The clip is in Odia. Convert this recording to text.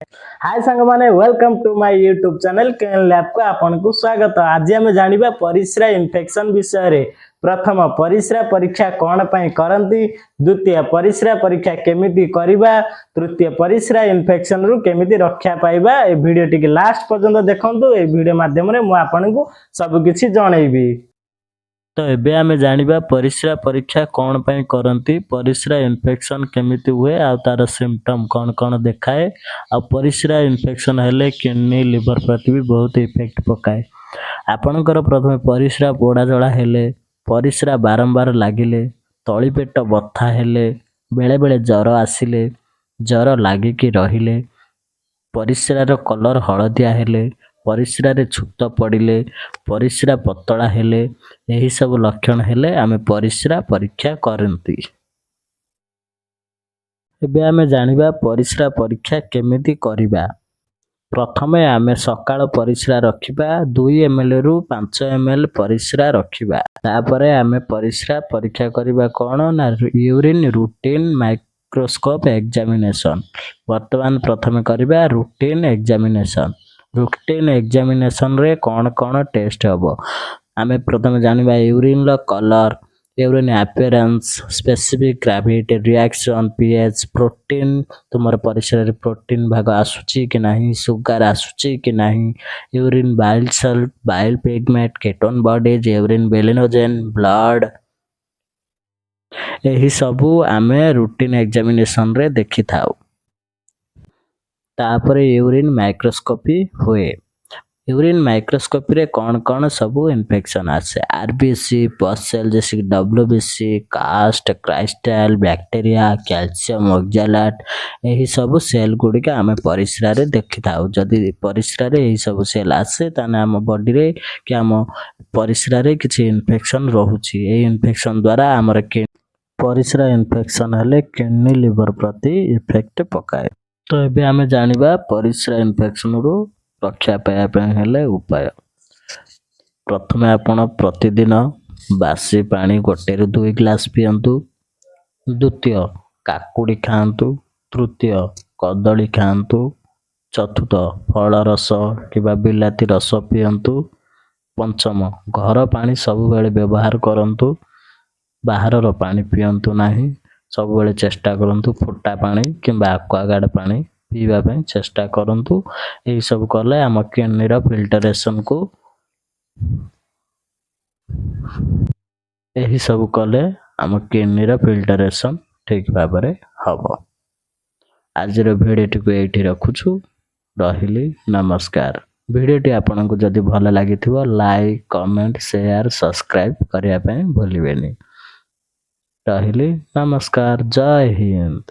ହାଇ ସାଙ୍ଗମାନେ, welcome to my YouTube channel କେନ୍ ଲ୍ୟାବକୁ ଆପଣଙ୍କୁ ସ୍ୱାଗତ। ଆଜି ଆମେ ଜାଣିବା ପରିସ୍ରା ଇନଫେକ୍ସନ ବିଷୟରେ। ପ୍ରଥମ, ପରିସ୍ରା ପରୀକ୍ଷା କ'ଣ ପାଇଁ କରନ୍ତି? ଦ୍ୱିତୀୟ, ପରିସ୍ରା ପରୀକ୍ଷା କେମିତି କରିବା? ତୃତୀୟ, ପରିସ୍ରା ଇନଫେକ୍ସନରୁ କେମିତି ରକ୍ଷା ପାଇବା? ଏ ଭିଡ଼ିଓ ଟିକେ ଲାଷ୍ଟ ପର୍ଯ୍ୟନ୍ତ ଦେଖନ୍ତୁ। ଏ ଭିଡ଼ିଓ ମାଧ୍ୟମରେ ମୁଁ ଆପଣଙ୍କୁ ସବୁ କିଛି ଜଣେଇବି। ତ ଏବେ ଆମେ ଜାଣିବା ପରିସ୍ରା ପରୀକ୍ଷା କ'ଣ ପାଇଁ କରନ୍ତି, ପରିସ୍ରା ଇନଫେକ୍ସନ କେମିତି ହୁଏ ଆଉ ତାର ସିମ୍ପଟମ୍ କ'ଣ କ'ଣ ଦେଖାଏ, ଆଉ ପରିସ୍ରା ଇନଫେକ୍ସନ ହେଲେ କିଡ଼ନୀ, ଲିଭର ପ୍ରତି ବି ବହୁତ ଇଫେକ୍ଟ ପକାଏ। ଆପଣଙ୍କର ପ୍ରଥମେ ପରିସ୍ରା ପୋଡ଼ା ଜଳା ହେଲେ, ପରିସ୍ରା ବାରମ୍ବାର ଲାଗିଲେ, ତଳି ପେଟ ବଥା ହେଲେ, ବେଳେବେଳେ ଜ୍ୱର ଆସିଲେ, ଜ୍ୱର ଲାଗିକି ରହିଲେ, ପରିସ୍ରାର କଲର୍ ହଳଦିଆ ହେଲେ, ପରିସ୍ରାରେ ଛୁତ ପଡ଼ିଲେ, ପରିସ୍ରା ପତଳା ହେଲେ, ଏହିସବୁ ଲକ୍ଷଣ ହେଲେ ଆମେ ପରିସ୍ରା ପରୀକ୍ଷା କରନ୍ତି। ଏବେ ଆମେ ଜାଣିବା ପରିସ୍ରା ପରୀକ୍ଷା କେମିତି କରିବା। ପ୍ରଥମେ ଆମେ ସକାଳ ପରିସ୍ରା ରଖିବା, 2 ଏମ୍ଏଲ୍ରୁ 5 ଏମ୍ଏଲ୍ ପରିସ୍ରା ରଖିବା। ତାପରେ ଆମେ ପରିସ୍ରା ପରୀକ୍ଷା କରିବା କ'ଣ ନା ୟୁରିନ୍ ରୁଟିନ୍ ମାଇକ୍ରୋସ୍କୋପ୍ ଏକ୍ଜାମିନେସନ୍। ବର୍ତ୍ତମାନ ପ୍ରଥମେ କରିବା ରୁଟିନ୍ ଏକ୍ଜାମିନେସନ୍। ରୁଟିନ୍ ଏକ୍ଜାମିନେସନ୍ରେ କ'ଣ କ'ଣ ଟେଷ୍ଟ ହେବ? ଆମେ ପ୍ରଥମେ ଜାଣିବା ୟୁରିନ୍ର colour, urine appearance, specific gravity, reaction, pH, protein, ତୁମର ପରିସ୍ରାରେ ପ୍ରୋଟିନ୍ ଭାଗ ଆସୁଛି କି ନାହିଁ, ସୁଗାର ଆସୁଛି କି ନାହିଁ, urine bile salt, bile pigment, ketone bodies, urine bilinogen, blood, ଏହିସବୁ ଆମେ ରୁଟିନ୍ ଏକ୍ଜାମିନେସନ୍ରେ ଦେଖିଥାଉ। ତାପରେ ୟୁରିନ୍ ମାଇକ୍ରୋସ୍କୋପି ହୁଏ। ୟୁରିନ୍ ମାଇକ୍ରୋସ୍କୋପିରେ କ'ଣ କ'ଣ ସବୁ ଇନଫେକ୍ସନ୍ ଆସେ? ଆର୍ ବି ସି, ପସ୍ ସେଲ୍, जैसे WBC, cast, crystal, bacteria, calcium oxalate, ଏହିସବୁ ସେଲ୍ ଗୁଡ଼ିକ ଆମେ ପରିସ୍ରାରେ ଦେଖିଥାଉ। ଯଦି ପରିସ୍ରାରେ ଏହିସବୁ ସେଲ୍ ଆସେ, ତାହେଲେ ଆମ ବଡ଼ିରେ କି ଆମ ପରିସ୍ରାରେ କିଛି ଇନଫେକ୍ସନ୍ ରହୁଛି। ଏହି ଇନଫେକ୍ସନ୍ ଦ୍ୱାରା ଆମର ପରିସ୍ରା ଇନଫେକ୍ସନ୍ ହେଲେ କିଡ଼ନୀ, ଲିଭର ପ୍ରତି ଇଫେକ୍ଟ ପକାଏ। ତ ଏବେ ଆମେ ଜାଣିବା ପରିସ୍ରା ଇନଫେକ୍ସନରୁ ରକ୍ଷା ପାଇବା ପାଇଁ ହେଲେ ଉପାୟ। ପ୍ରଥମେ ଆପଣ ପ୍ରତିଦିନ ବାସି ପାଣି 1ରୁ 2 ଗ୍ଲାସ୍ ପିଅନ୍ତୁ। ଦ୍ୱିତୀୟ, କାକୁଡ଼ି ଖାଆନ୍ତୁ। ତୃତୀୟ, କଦଳୀ ଖାଆନ୍ତୁ। ଚତୁର୍ଥ, ଫଳ ରସ କିମ୍ବା ବିଲାତି ରସ ପିଅନ୍ତୁ। ପଞ୍ଚମ, ଘର ପାଣି ସବୁବେଳେ ବ୍ୟବହାର କରନ୍ତୁ, ବାହାରର ପାଣି ପିଅନ୍ତୁ ନାହିଁ। ସବୁବେଳେ ଚେଷ୍ଟା କରନ୍ତୁ ଫୁଟା ପାଣି କିମ୍ବା ଆକ୍ୱାଗାର୍ଡ଼ ପାଣି ପିଇବା ପାଇଁ ଚେଷ୍ଟା କରନ୍ତୁ। ଏହିସବୁ କଲେ ଆମ କିଡ଼ନୀର ଫିଲ୍ଟରେସନକୁ ଏହିସବୁ କଲେ ଆମ କିଡ଼ନୀର ଫିଲ୍ଟରେସନ୍ ଠିକ୍ ଭାବରେ ହେବ। ଆଜିର ଭିଡ଼ିଓଟିକୁ ଏଇଠି ରଖୁଛୁ। ରହିଲି, ନମସ୍କାର। ଭିଡ଼ିଓଟି ଆପଣଙ୍କୁ ଯଦି ଭଲ ଲାଗିଥିବ, ଲାଇକ୍, କମେଣ୍ଟ, ସେୟାର, ସବସ୍କ୍ରାଇବ୍ କରିବା ପାଇଁ ଭୁଲିବେନି। ରହିଲି, ନମସ୍କାର, ଜୟ ହିନ୍ଦ।